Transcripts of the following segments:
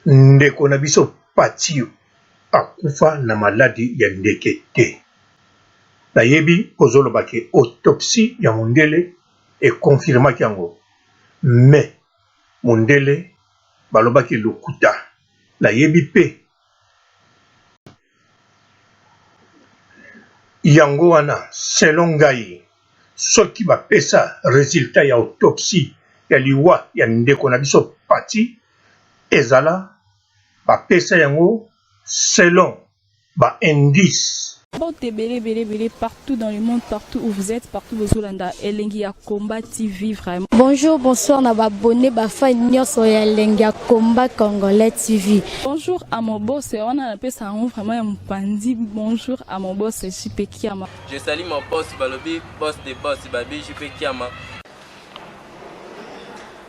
Ndeko na biso Pathy akufa na maladi ya ndeke te. Nayebi ozoloba ke autopsie ya mundele e confirmaki yango mais mundele balobaki lokuta. Nayebi pe yango wana selon ngai soki bapesa resultat ya autopsie ya liwa ya ndeko na biso Pathy ezala bapesa yango selon ba indices. Mbote ebele ebele ebele partout dans le monde, partout où vous êtes, partout bozolanda Elengi ya Combat TV vraiment. Bonjour, bonsoir na ba abonné ba fan nyonso ya Elengi ya Combat Congolais TV. Bonjour à mon boss, wana napesa yango vraiment ya mopanzi. Bonjour à mon boss JP Kiama. Je salue mon boss balobi boss de boss babi JP Kiama.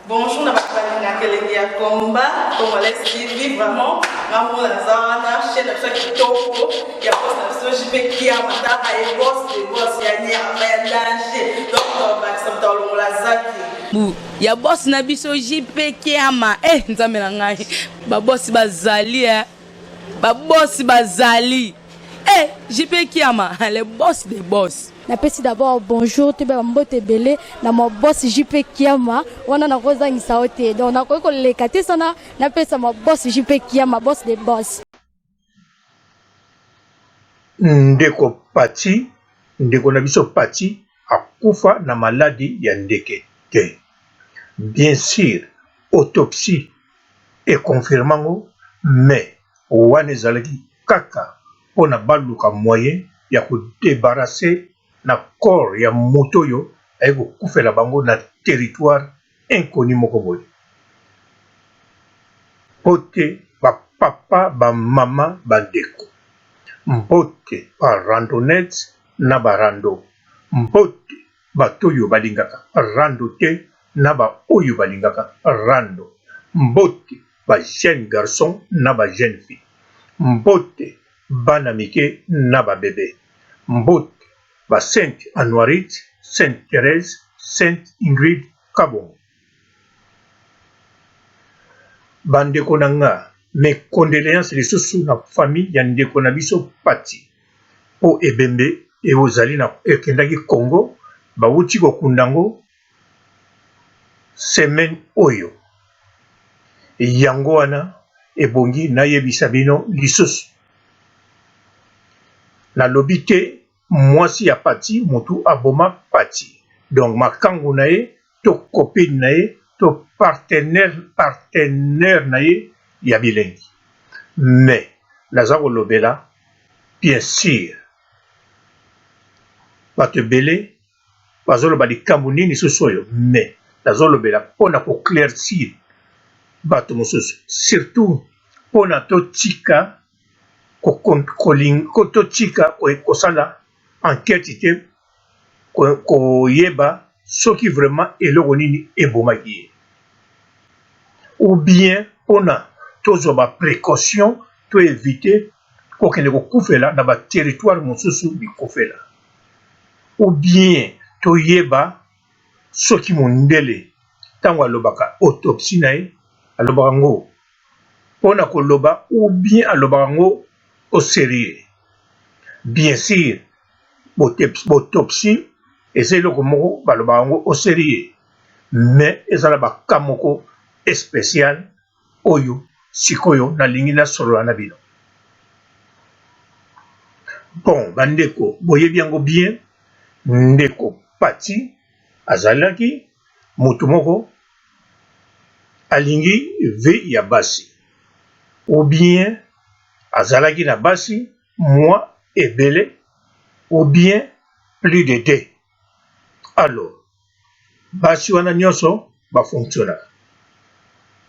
Bonjour na bato balingaka elengi ya combat congolais TV vraiment nga moko naza wana chaîne na biso ya kitoko ya boss na biso JP Kiama taka ye boss de boss ya nyama ya danger donc tobakisa moto alongola zaki bu ya boss na biso JP Kiama eh nzambe na ngai ba boss bazali eh ba boss bazali eh JP Kiama le boss de boss. Napesi d'abord bonjour toyeba ba mbote ebele na ma boss JP Kiama wana nakozangisa yo te donc nakoki koleka te sana napesa ma boss JP Kiama boss de boss. Ndeko Pathy, ndeko na biso Pathy akufa na maladi ya ndeke te. Bien sur autopsie e confirma ngo mais wana ezalaki kaka pona baluka moyen ya ko debarrasser na corps ya moto oyo aye kokufela bango na territoire inconnu moko boye. Mbote ba papa, ba mama, ba ndeko. Mbote ba randonnettes na ba rando. Mbote bato oyo balingaka rando te na ba oyo balingaka rando. Mbote ba jeunes garçons na ba jeunes filles. Mbote bana mike na ba bebe. Mbote ba Sainte Anuarite, Sainte Therèse, Sainte Ingrid Kabongo. Ba ndeko na nga, mes condoleances lisusu na famille ya ndeko na biso Pathy po ebembe eozali na ekendaki Congo bawuti kokunda ngo semaine oyo. Yango wana ebongi nayebisa bino lisusu. Nalobi te mwasi ya Pathy mutu aboma Pathy donc makangu na ye to copine na ye to partenaire partenaire na ye ya bilengi mais naza kolobela bien sur bato ebele bazoloba likambo nini susu oyo mais nazolobela pona ko claircir bato mosusu surtout pona totika totika kosala enquete te koyeba soki vraiment eloko nini ebomaki ye ou bien pona tozwa ba precaution to eviter kokende kokufela na ba territoire mosusu bikufela ou bien toyeba soki mondele tango alobaka autopsie na ye alobaka ngo pona koloba ou bien alobaka ngo au serieux bien sur autopsie eza eloko moko balobaka ngo au serieux mais eza na ba cas moko special oyo sikoyo nalingi nasolola na bino. Bon bandeko boyebi yango bien ndeko Pathy azalaki mutu moko alingi vie ya basi ou bien azalaki na basi mua ebele ou bien plus de deux alors basi wana nionso ba fonctionnaka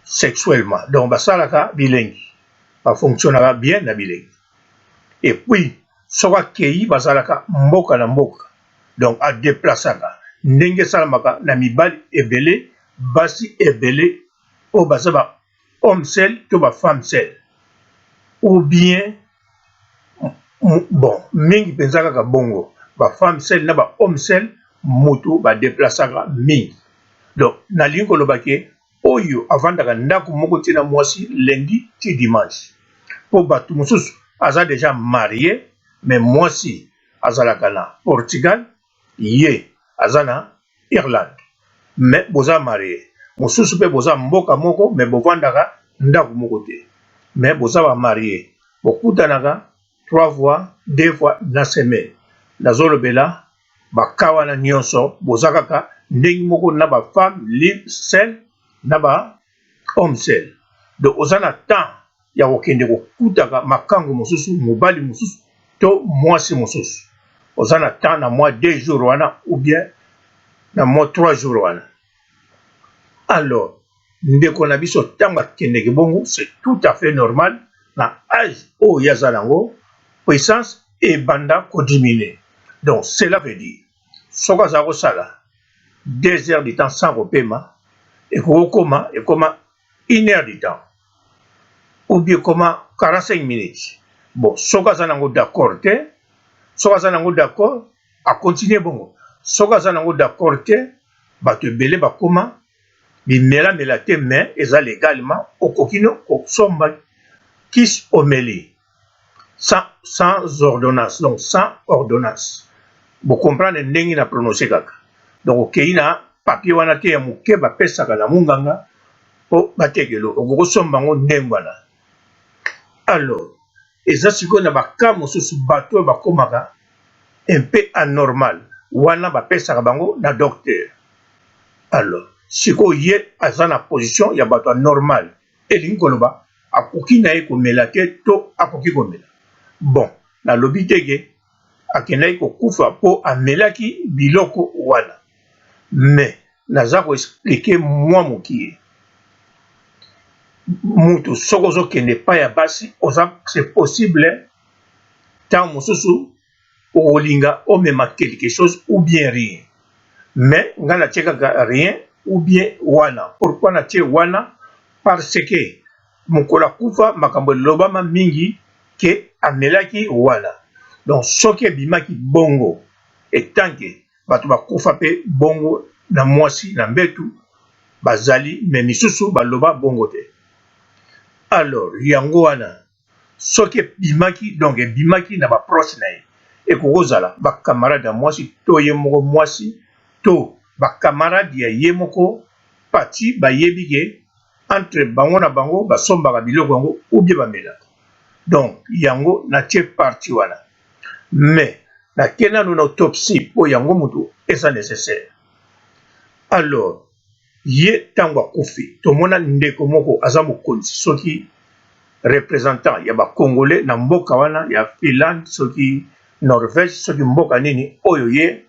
sexuellement donc basalaka bilengi ba fonctionnaka bien na bilengi et puis soki akeyi bazalaka mboka na mboka donc a deplacaka ndenge esalamaka na mibali ebele basi ebele oyo baza ba homme seul to ba femme seul ou bien bon mingi penza kaka bongo ba femme seul na ba homme seul mutu ba deplacaka mingi donc nalingi koloba ke. Oyo avandaka ndako moko te na mwasi lundi ti dimanche. Po bato mosusu aza dejà marie mais mwasi azalaka na Portugal, ye aza na Irlande mais boza marie. Mosusu pe boza mboka moko mais bovandaka ndako moko te mais boza ba marie, bokutanaka 3 fois, 2 fois na semaine. Nazolobela ba cas wana nionso, boza kaka ndenge moko na ba femme libre seule na ba homme seul. Donc oza na temps ya kokende kokutaka makangu mosusu, mobali mosusu to mwasi mosusu. Oza na temps na mwa 2 jours wana ou bien na mwa 3 jours wana. Alors ndeko na biso tango akendeke bongo, c'est tout à fait normal na age oyo ye aza nango, puissance ebanda ko diminuer. Donc cela veut dire soki aza kosala 2 heures du temps sans kopema, ekoki kokoma ekoma 1 heure du temps ou bien ekoma 45 minutes. Bon, soki aza nango d'accord te, soki aza nango d'accord, a continuer bongo. Soki aza nango d'accord te, bato ebele bakoma bimelamela te, mais eza légalement okoki no kosomba kisi omeli sans ordonnance, donc sans ordonnance. Bo comprendre ndenge na prononcer kaka. Donc okei na papier wana te ya moke bapesaka na munganga po batekelo, okoki kosomba yango ndenge wana. Alors eza sikoyo na ba cas mosusu bato oyo bakomaka un peu anormal, wana bapesaka bango na docteur. Alors sikoyo ye aza na position ya bato anormal, elingi koloba akoki na ye komela te to akoki komela. Bon, nalobi te ke akendaki kokufa po amelaki biloko wana, mais naza ko expliquer mwa mokie. Mutu soki ozokende epai ya basi, oza c'est possible ntango mosusu okolinga omema quelque chose ou bien rien. Mais nga natie kaka rien ou bien wana. Pourquoi natie wana? Parce que mokolo akufa makambo elobama mingi ke amelaki wana. Donc soki ebimaki bongo, etanke bato bakufa pe bongo na mwasi na mbetu bazali, mais misusu baloba bongo te. Alors yango wana soki ebimaki, donc ebimaki na ba proche na ye, ekoki kozala ba camarade ya mwasi to ye moko mwasi to ba camarade ya ye moko pati, bayebi ke entre bango na bango basombaka biloko yango ou bien bamelaka. Donc yango natie parti wana, mais nake nanu na autopsie po yango mutu eza nécessaire. Alors ye tango akufi, tomona ndeko moko aza mokonzi soki représentant ya ba Congolais na mboka wana ya Finlande, soki Norvège, soki mboka nini oyo ye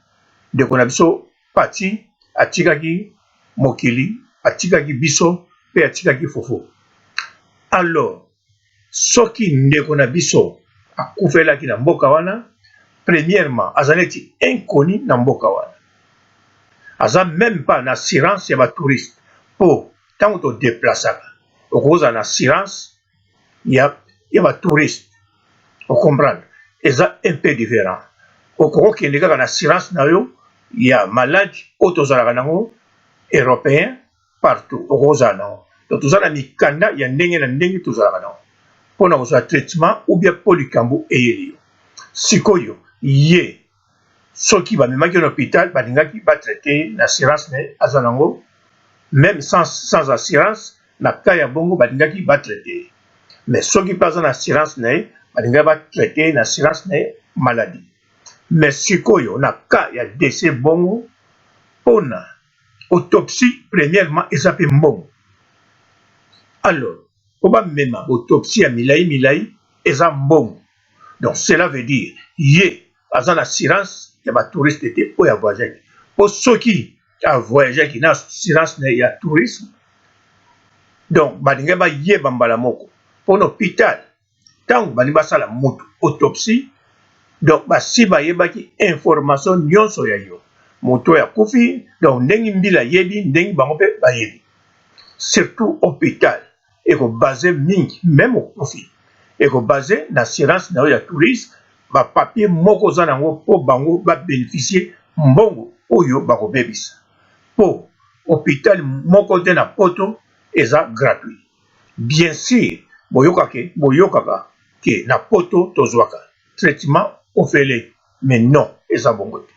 ndeko na biso Pati atikaki mokili, atikaki biso pe atikaki fufu. Alors soki ndeko na biso akufelaki na mboka wana, premièrement aza neti inconnu na mboka wana, aza même pas na assurance ya ba touriste, po tango to déplaçaka okozala na assurance ya ba touriste, o comprendre, eza un peu différent. Okokende kaka na assurance na yo ya malade oyo tozalaka nango européen partout, okozala nango. Donc toza na mikanda ya ndenge na ndenge tozalaka nango mpona kozwa traitement ou bien po likambo eyeli yo. Sikoyo ye soki bamemaki na hôpital, balingaki batraite na assurance na ye aza nango, même sans assurance na cas ya bongo balingaki batraite ye. Mais soki mpe aza na assurance na ye, balingaki batraite ye na assurance na ye maladie. Mais sikoyo na cas ya décès bongo, mpona autopsie premièrement eza mpe mbongo. Alors po bamema autopsie ya milai milai eza mbongo. Donc cela veut dire ye aza na assurance ya ba touriste te oyo avoyageaki, po soki avoyageaki na assurance na ya tourisme, donc balingi bayeba mbala moko mpona hôpital ntango balingi basala motu autopsie. Donc basi bayebaki information nyonso ya yo moto oyo akufi, donc ndenge mbila ayebi, ndenge bango mpe bayebi. Surtout hôpital ekobase mingi, même okufi ekobase na assurance na yo ya tourisme, bapapier moko oza nango mpo bango babénéficie mbongo oyo bakobebisa, mpo hôpital moko te na poto. Eza gratuit. Bien sur boyokake boyokaka ke na poto tozwaka traitement ofele mais non eza bongo te.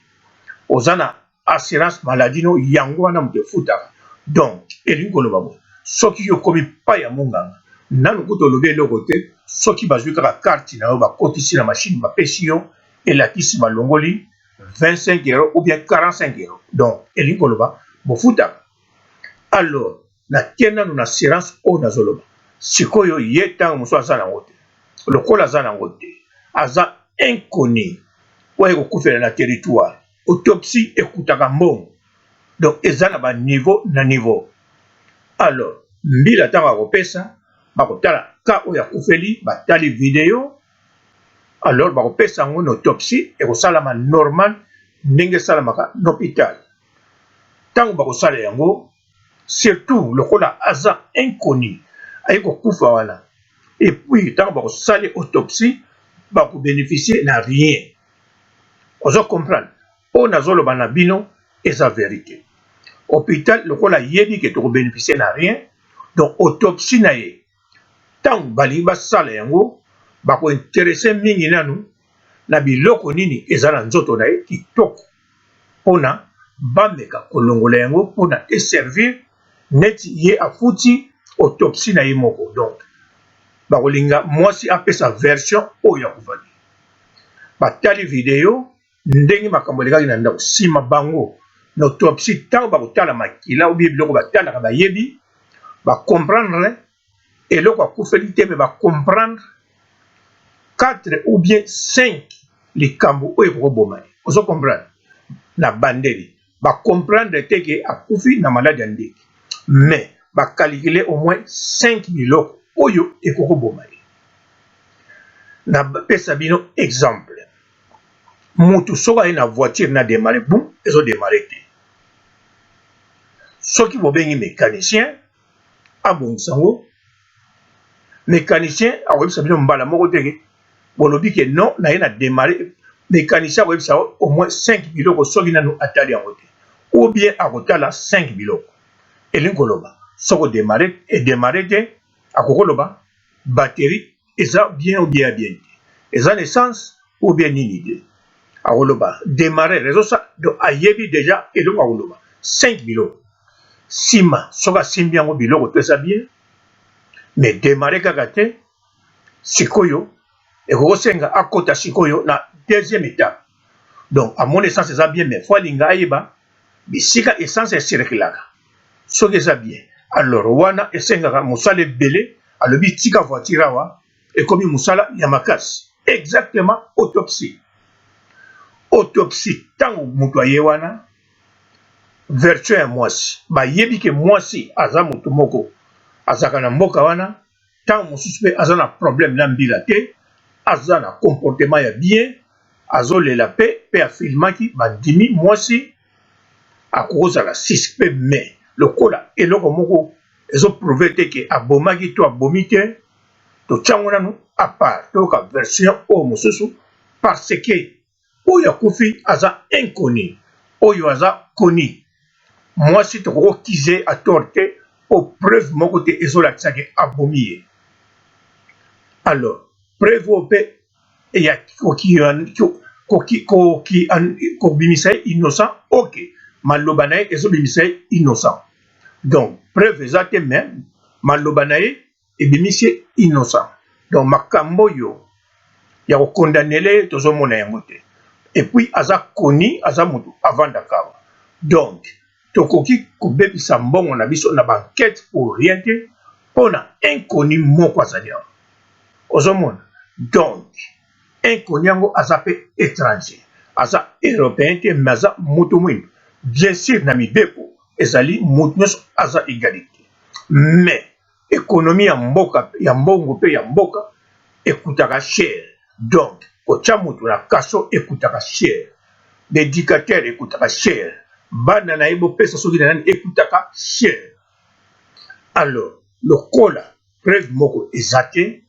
Oza na assurance maladie no yango wana moto efutaka. Donc elingi koloba boye soki yo okomi pa ya munganga nanu kutu olobi eloko te soki bazwi kaka carte na yo bakotisi na machine bapesi yo elakisi balongoli 25 euros ou bien 45 euros donc elingi koloba bofutaka. Alors natie nanu na assurance oyo nazoloba sikoyo ye ntango mosusu aza nango te lokola aza nango te aza inconnu oyo ekokufela na territoire autopsie ekutaka mbongo donc eza na ba niveau na niveau alors mbila ntango akopesa bakotala ka oyo akufeli batali video alors bakopesa yango na autopsie ekosalama normal ndenge esalamaka na hôpital Ntango bakosala yango, surtout lokola aza inconnu, aye kokufa wana, et puis ntango bakosala autopsie, bako beneficier na rien. Ozo comprendre? Oyo nazoloba na bino eza verite. Hopital lokola ayebi ke toko beneficier na rien, donc autopsie na ye ntango balingi basala yango, bako interesser mingi nanu na biloko nini eza na nzoto na ye kitoko. pona bameka kolongola yango pona e servir neti ye afuti autopsie na ye moko donc bakolinga mwasi apesa version oyo akufaki batali video ndenge makambo elekaki na ndako sima bango na autopsie ntango bakotala makila ou bien biloko batalaka bayebi ba comprendre eloko akufeli te me ba comprendre 4 ou bien 5 likambo oyo ekokoboma ye ozo comprendre na bandeli ba comprendre te ke akufi na maladi ya ndeke mais ba calculer au moins 5 biloko oyo ekokoboma ye na pesa bino exemple mutu soki aye na voiture na demarre bum ezo demarre te soki bobengi mécanicien abongisa yango mecanicien akoyebisa bino mbala moko te ke bolobi ke non naye na demarre mecanicien akoyebisa au moins 5 biloko soki nanu atali yango te ou bien akotala 5 biloko elingi koloba soki odemarre edemarre te akoki koloba batterie eza bien ou bien ya bien te eza na essence ou bien nini te akoloba demarrer ezosa donc ayebi deja eloko akoloba 5 biloko nsima soki asimbi yango biloko to eza bien mais demarrer kaka te sikoyo ekoki kosenga akota sikoyo na deuxième étape donc amoni essence eza bien mais fo alinga ayeba bisika essence ecirculaka soki eza bien alors wana esengaka mosala ebele alobi tika voiture awa ekomi mosala ya makasi exactement autopsie autopsie ntango moto aye wana version ya mwasi bayebi ke mwasi aza moto moko azalaka na mboka wana ntango mosusu mpe aza na problème na mbila te aza na comportement ya bien azolela mpe mpe afilmaki bandimi mwasi akokozala suspect mais lokola eloko moko ezoprouve te ke abomaki to abomi te totyango nanu à part toyoka version oyo mosusu parce que oyo akufi aza inconnu oyo aza connu mwasi tokoki kokize à tort te po preuve moko te ezolakisa ke abomi ye alors preuve oyo mpe ya kobimisa ye innocent ok maloba na ye ezobimisa ye innocent donc preuve eza te mais maloba na ye ebimisi ye innocent donc makambo oyo ya kokondanele ye tozomona yango te et puis aza koni aza motu avandaka awa donc tokoki kobebisa mbongo na biso na bankete pour rien te mpona inconnu moko azali awa ozomona donc inconnu yango aza mpe étranger aza européen te mais aza moto mwindu bien sûr na mibeko ezali moto nyonso aza égalité mais économie ya mboka ya mbongo mpe ya mboka ekutaka cher donc kotya moto na kaso ekutaka cher baéducateur ekutaka cher bana na ye bopesa soki na nani ekutaka cher alors lokola preuve moko eza te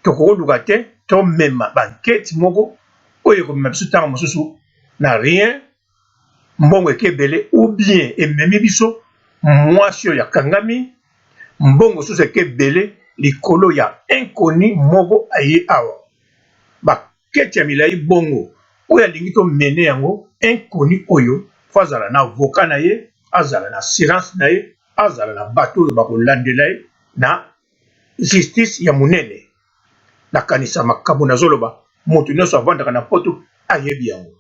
tokokoluka te tomema bankete moko oyo ekomema biso ntango mosusu na rien mbongo eke ebele ou bien ememi biso mwasi oyo akangami. Mbongo susu eke ebele likolo ya inconnu moko aye awa. Ba quete ya milayi bongo oyo alingi to mener yango inconnu oyo faut azala na avocat na ye, azala na assurance na ye, azala na bato oyo bakolandela ye na justice ya munene. Nakanisa makambo nazoloba moto nyonso avandaka na poto ayebi yango.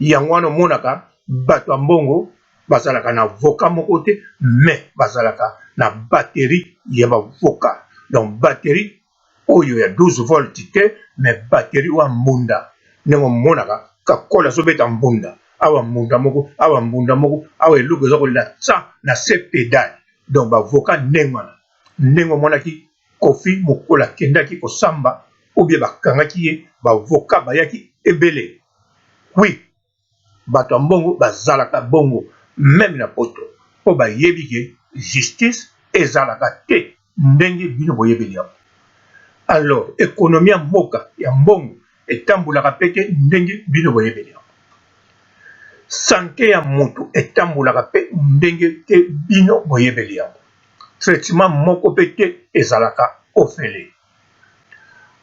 Yango wana omonaka bato ya mbongo bazalaka na avocat moko te mais bazalaka na batterie ya ba avocat. Donc batterie oyo ya 12 volt te mais batterie oyo ya mbunda ndenge omonaka kakol azobeta mbunda awa mbunda moko awa mbunda moko awa eloko eza kolela tsa na se pedale donc ba avocat ndenge wana ndenge omonaki Koffi mokolo akendaki kosamba ou bien bakangaki ye ba avocat bayaki ebele oui bato ya mbongo bazalaka bongo meme na poto po bayebi ke justice ezalaka te ndenge bino boyebeli yango alors economie ya mboka ya mbongo etambolaka pe te ndenge bino boyebeli yango sante ya mutu etambolaka pe ndenge te bino boyebeli yango traitement moko pe te ezalaka ofele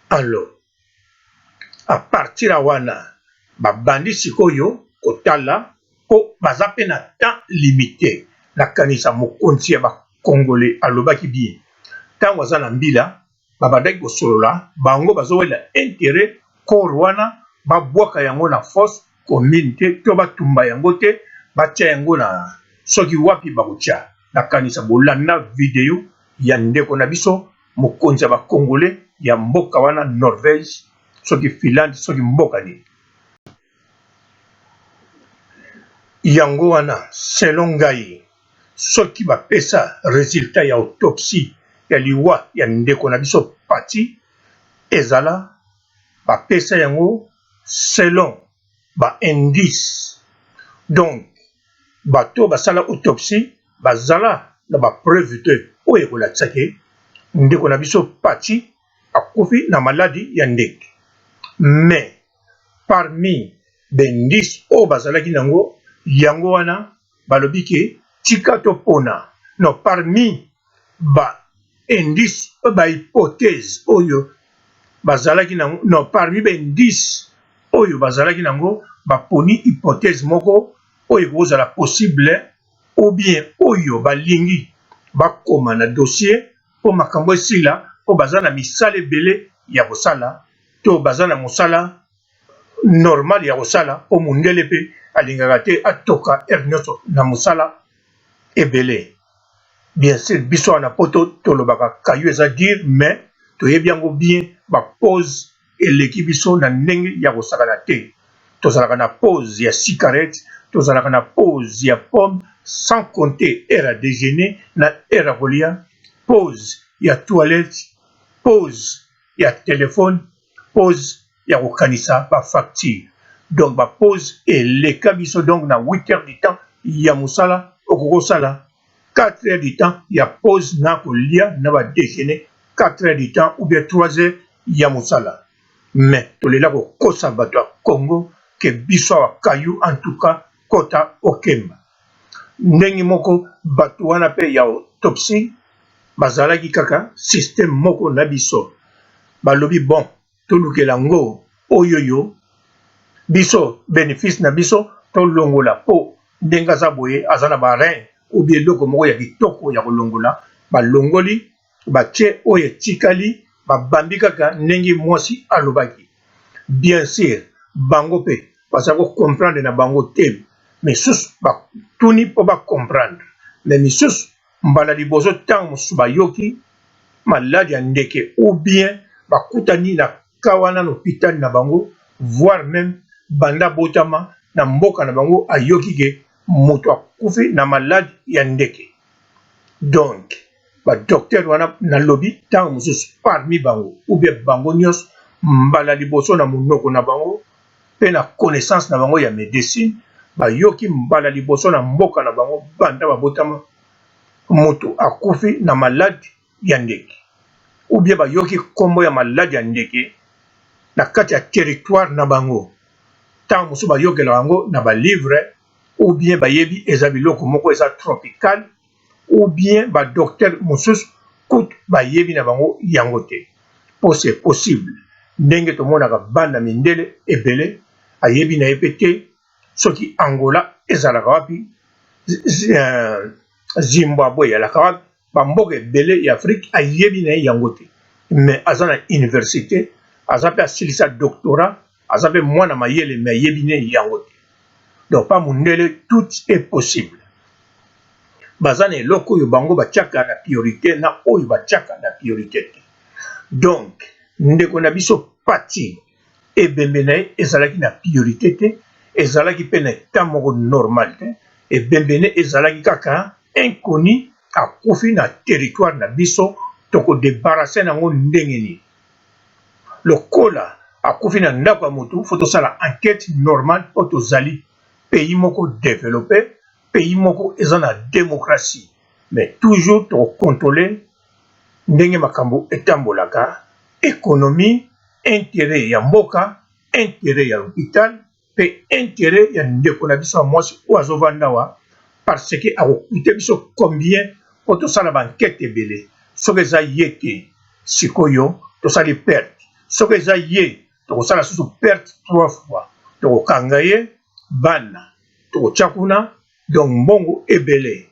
alors a partir ya wana babandi sikoyo kotala po baza pe na temps limite nakanisa mokonzi ya ba congolais alobaki bien tango aza na mbila babandaki kosolola bango bazowela interet corps wana babwaka yango na fosse commune te to batumba yango te batia yango na soki wapi bakotia nakanisa bolanda video ya ndeko na biso mokonzi ya ba congolais ya mboka wana Norvège soki Finlande soki mboka nini. Yango wana selon ngai soki bapesa resultat ya autopsie ya liwa ya ndeko na biso Paty ezala bapesa yango selon ba indices donc bato oyo basala autopsie bazala na ba preuve te oyo ekolakisa ke ndeko na biso Paty akufi na maladi ya ndeke mais parmi ba indices oyo bazalaki nango yango wana balobi ke tika topona non parmi ba indices ba hypothèses oyo bazalaki nango non parmi ba indices oyo bazalaki nango baponi hypothèse moko oyo ekozala possible ou bien oyo balingi bakoma na dossier mpo makambo esila mpo baza na misala ebele ya kosala to baza na mosala normal ya kosala mpo mondele mpe alingaka te atoka heure nyonso na mosala ebele. Bien sur biso awa na poto tolobaka caillou eza dur mais toyebi yango bien ba pause eleki biso na ndenge ya kosakana te. Tozalaka na pause ya cigarette, tozalaka na pause ya pomme sans compter heure ya dejeuner na heure ya kolia, pause ya toilette, pause ya telephone, pause ya kokanisa ba facture. Donc ba pause eleka biso donc na 8 heures du temps ya mosala okoki kosala 4 heures du temps ya pause na kolia na ba dejeuner 4 heures du temps ou bien 3 heures ya mosala. Mais tolela kokosa bato ya Congo ke biso awa caillou en tout cas kota okemba. Ndenge moko bato wana pe ya autopsie bazalaki kaka système moko na biso. Balobi bon tolukela ngo oyoyo biso benefice na biso tolongola po ndenge aza boye aza na ba rein ou bien eloko moko ya kitoko ya kolongola balongoli batie oyo etikali babambi kaka ndenge mwasi alobaki. Bien sur bango pe baza ko comprendre na bango te misusu batuni po ba comprendre mais misusu mbala liboso tango mosusu bayoki maladi ya ndeke ou bien bakutani na cas wana na hopital na bango voir meme banda abotama na mboka na bango ayoki ke moto akufi na maladi ya ndeke donc ba docteur wana nalobi tango mosusu parmi bango ou bien bango nyonso mbala liboso na monoko na bango pe na connaissance na bango ya medecine bayoki mbala liboso na mboka na bango banda babotama moto akufi na maladi ya ndeke ou bien bayoki kombo ya maladi ya ndeke na kati ya territoire na bango tango mosusu bayokelaka yango na ba livre ou bien bayebi eza biloko moko eza tropical. ou bien ba docteur mosusu kutu bayebi na bango yango te po c'est possible ndenge tomonaka bana mindele ebele ayebi na ye pe te soki Angola ezalaka wapi, Zimbabwe eyalaka wapi, ba mboka ebele ya Afrique ayebi na ye yango te mais aza na universite aza pe asilisa doctorat aza pe mwana mayele mais ayebi ne yango te donc pa mundele tout est possible baza na eloko oyo bango batiaka na priorite na oyo batiaka na priorite te donc ndeko na biso Paty ebembe na ye ezalaki na priorite te ezalaki pe na etat moko normal te ebembe ne ezalaki kaka inconnu akufi na territoire na biso toko debarrasser nango ndenge nini lokola akufi na ndako ya motu faut tosala enquete normale po tozali pays moko developpe pays moko eza na democratie mais toujours toko controler ndenge makambo etambolaka economie interet ya mboka interet ya hopital pe interet ya ndeko na biso ya mwasi oyo azo vanda awa parce que ako coute biso combien po tosala ba enquete ebele soki eza ye te sikoyo tosali perte soki eza ye tokosala susu perte 3 fois tokokanga ye bana tokotia kuna donc mbongo ebele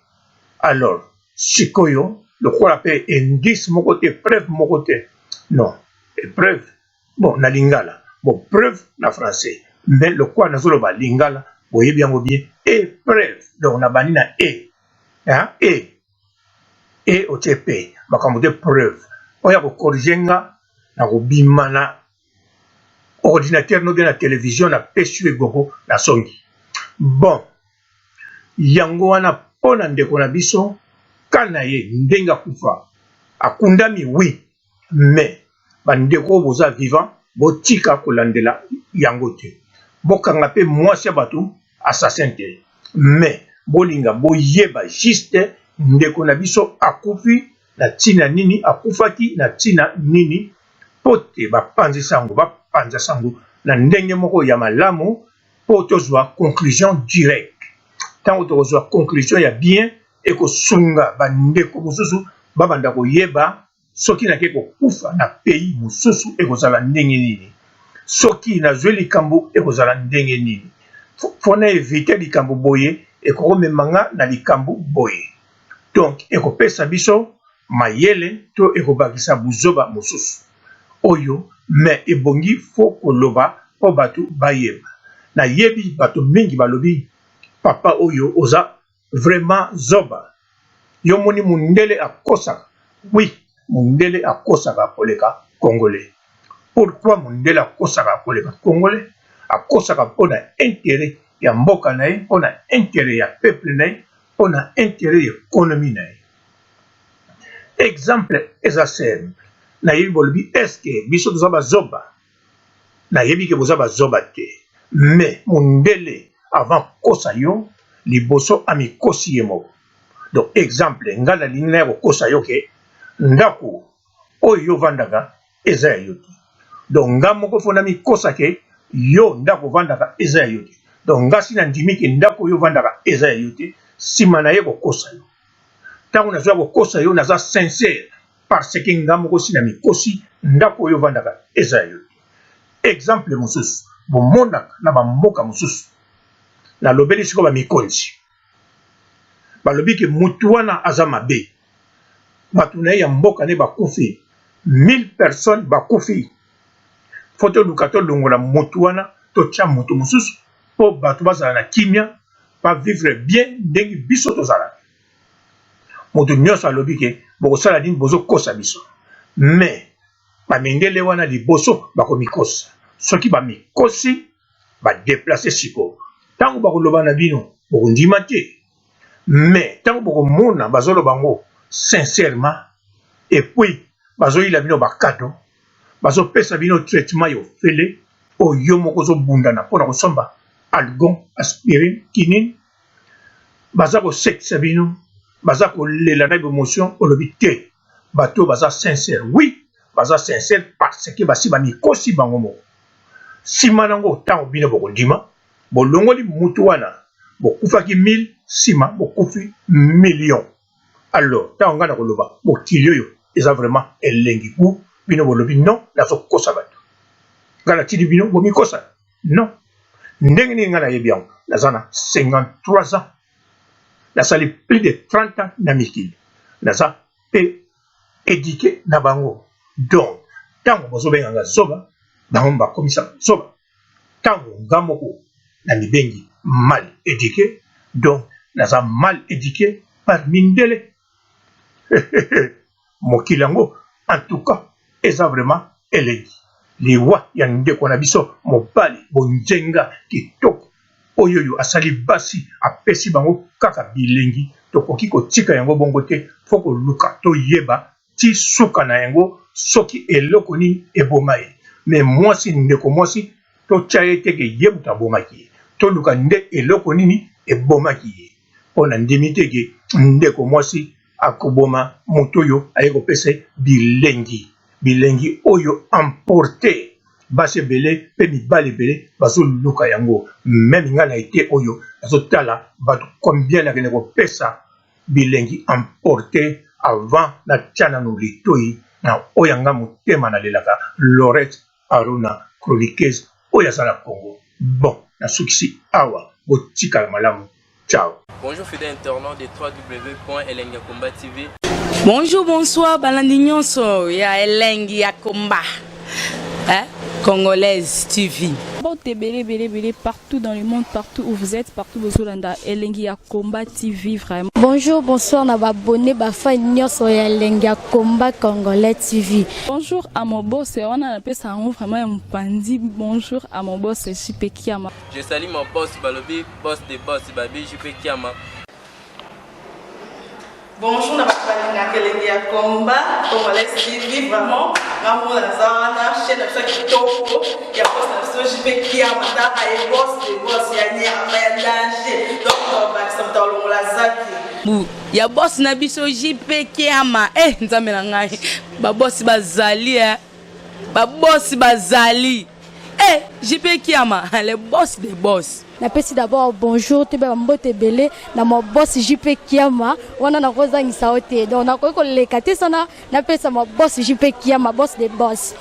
alors sikoyo lokola pe indice moko te preuve moko te non preuve bon na lingala bon preuve na français mais lokola nazoloba lingala boyebi yango bien e preuve donc nabandi na e hein? e e otie pe makambo te preuve oyo akokorige nga nakobima na ordinateur no bien na television na pesi yo egogo na songi bon yango wana mpo na ndeko na biso ka na ye ndenge akufa akundami oui mais ba ndeko oyo boza vivant botika kolandela yango te bokanga pe mwasi ya batu assassin te mais bolinga boyeba juste ndeko na biso akufi na tina nini akufaki na tina nini po te bapanzi sango bapanza sango na ndenge moko ya malamu po tozwa conclusion direct tango tokozwa conclusion ya bien ekosunga ba ndeko mosusu babanda koyeba soki nake kokufa na pays mosusu ekozala ndenge nini soki nazwi likambo ekozala ndenge nini mpo na evite likambo boye ekokomema nga na likambo boye donc ekopesa biso mayele to ekobakisa buzoba mosusu oyo mais ebongi fo koloba mpo bato bayeba nayebi bato mingi balobi papa oyo oza Vraiment zoba yo moni mundele akosaka oui mundele akosaka koleka congolais pourquoi mundele akosaka koleka congolais akosaka pona interet ya mboka na ye pona interet ya peuple na ye pona interet ya economie na ye exemple eza simple nayebi bolobi est ce que biso toza bazoba Nayebi ke boza ba zoba te mais mundele avant akosa yo liboso amikosi ye moko donc exemple nga nalingi naya kokosa yo ke ndaku oyo yo ovandaka eza ya yo te donc nga moko faut namikosa ke yo ndaku ovandaka eza ya yo te donc nga si nandimi ke ndaku oyo ovandaka eza ya yo te sima naye kokosa yo tango nazoya kokosa yo naza sincere parce que nga moko si na mikosi ndako oyo ovandaka eza ya yo te. Exemple mosusu bomonaka na ba mboka mosusu nalobeli sikoyo ba mikonzi balobi ke mutu wana aza mabe batu na ye ya mboka nde bakufi 1000 personnes bakufi faut toluka tolongola mutu wana totia mutu mosusu po batu bazala na kimia ba vivre bien ndenge biso tozalaka. Moto nionso alobi ke bokosala nini bozokosa biso mais ba mindele wana liboso bakomikosa soki bamikosi ba deplace sikoyo tango bakoloba na bino bokondima te mais tango bokomona bazoloba yango sincèrement et puis bazoyila bino ba cadeau bazopesa bino traitement ya ofele oyo yo moko ozobundana mpona kosomba algon aspirine quinine Baza kosekisa bino, baza kolela na emotion, olobi te bato oyo baza sincere. Oui, baza sincere parce que basi bamikosi bango moko. Sima nango tango bino bokondima, bolongoli mutu wana, bokufaki 1000, sima bokufi million. Alors ntango ngai nakoloba mokili oyo eza vraiment elengi ku, bino bolobi non, nazokosa bato. Ngai natindi bino bomikosa? Non. Ndenge nini ngai nayebi yango? Naza na 53 ans, nasali plus de 30 ans na mikili, naza mpe éduqué na bango. Donc ntango bozobenga nga zoba, bango bakomisa zoba. Ntango nga moko na mibengi mal éduqué, donc naza mal éduqué par mindele. Mokili yango en tout cas eza vraiment elengi. Liwa ya ndeko na biso mobali bonjenga kitoko oyo oyo asali basi, apesi bango kaka bilengi, tokoki kotika yango bongo te. Fo koluka toyeba ti suka na yango, soki eloko nini eboma ye. Me mwasi, ndeko mwasi, totya ye te ke ye moto abomaki ye. Toluka nde eloko nini ebomaki ye, mpo na ndimi te ke ndeko mwasi akoboma moto oyo aye kopesa bilengi, bilengi oyo emporte basi ebele mpe mibali ebele bazoluka yango. Meme ngai na ete oyo nazotala bato combien nakende kopesa bilengi emporte avant natia nano litoi na oyo nga motema nalelaka Lorette Aruna, chroniqueuse oyo aza na Congo. Bon, nasukisi awa, botikala malamu, ciao. Bonjour fidèles internautes de www.elengiyakomba TV. Bonjour, bonsoir, balandi nyonso ya Elengi ya Komba, hein? Congolaise TV. Mbote ebele ebele ebele partout dans le monde, partout où vous êtes, partout bozolanda Elengi ya Combat TV vraiment. Bonjour, bonsoir na babone bafan nyonso ya Elengi ya Combat Congolais TV. Bonjour à mon boss, wana napesa yango vraiment ya mopandi. Bonjour à mon boss JP Kiama. Je salue mon boss balobi boss de boss babi JP Kiama. Bonjour na bato balingaka Elengi ya Combat Congolais TV. Vraiment nga mona naza wana, chaîne na biso ya kitoko ya boss na biso JP Kiama, taka ye boss de boss ya nyama ya danger. Donc bakisa moto alongola zaki Bu ya boss na biso JP Kiama. Eh nzambe na ngai, babosi bazali eh. Babosi bazali. Eh JP Kiama, le boss des boss. Napesi d'abord bonjour, toyeba bambote ebele na ma boss JP Kiama, wana nakozangisa yo te. Donc nakoki koleka te sana napesa ma boss JP Kiama, boss de boss.